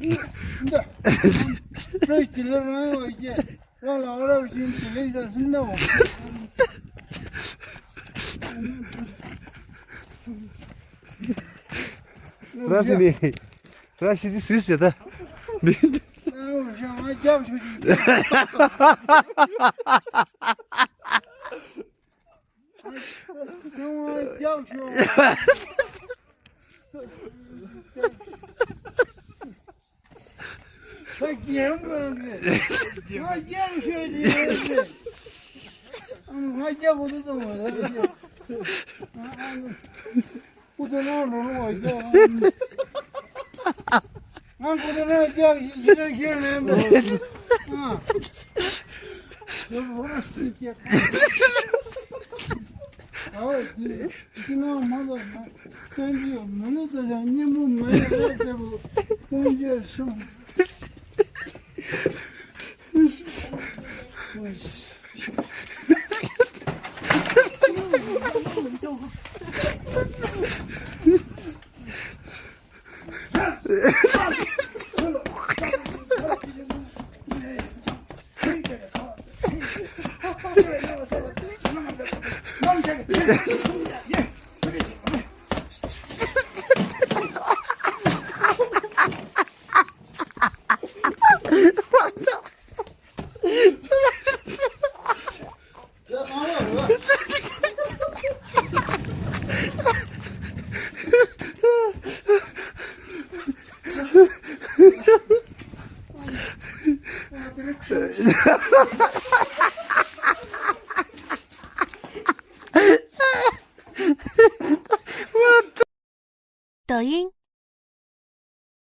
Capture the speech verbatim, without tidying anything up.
འདི། བོད་ཀྱི་ལས་རང་ཡོད་ཀྱི། རང་ལ་རབ་བཞིན་གྱི་ལས་ས་སྲིད་ནའོ། ར་སི་ནི། ར་ཤི་དི་སིས་ཅེ་ད། མི། རང་ལ་རྒྱག་ཆོག་གི། ཚང་མ་རྒྱག་ཆོག་ད་རྒྱན་པོ་རེད། ང་རྒྱག་ཤོད་ཀྱི་ཡོད་རེད། ང་རྒྱག་གོ་ཐུབ་ཐུབ་མ་རེད། ཀུ་ཏུ་ནང་འགྲོ་ལུང་བ་རྒྱག་ང་ཀུ་ཏུ་ནང་རྒྱག་ཡིན་གྱི་རེད་ཁྱེད་ལན་པས། ཨ། ཡོད་རོགས་ཞིག་སྐྱེ། ཨ་ཝེ་དེ། ཕྱི་ནང་མ་ལ་ན། བསྟན་བཅོས་མི་ལུས་དང་ཡང་གཉེན་པོ་མེད་ལ་ལྟ་བུ་ཀུན་གྱི་གསུང་།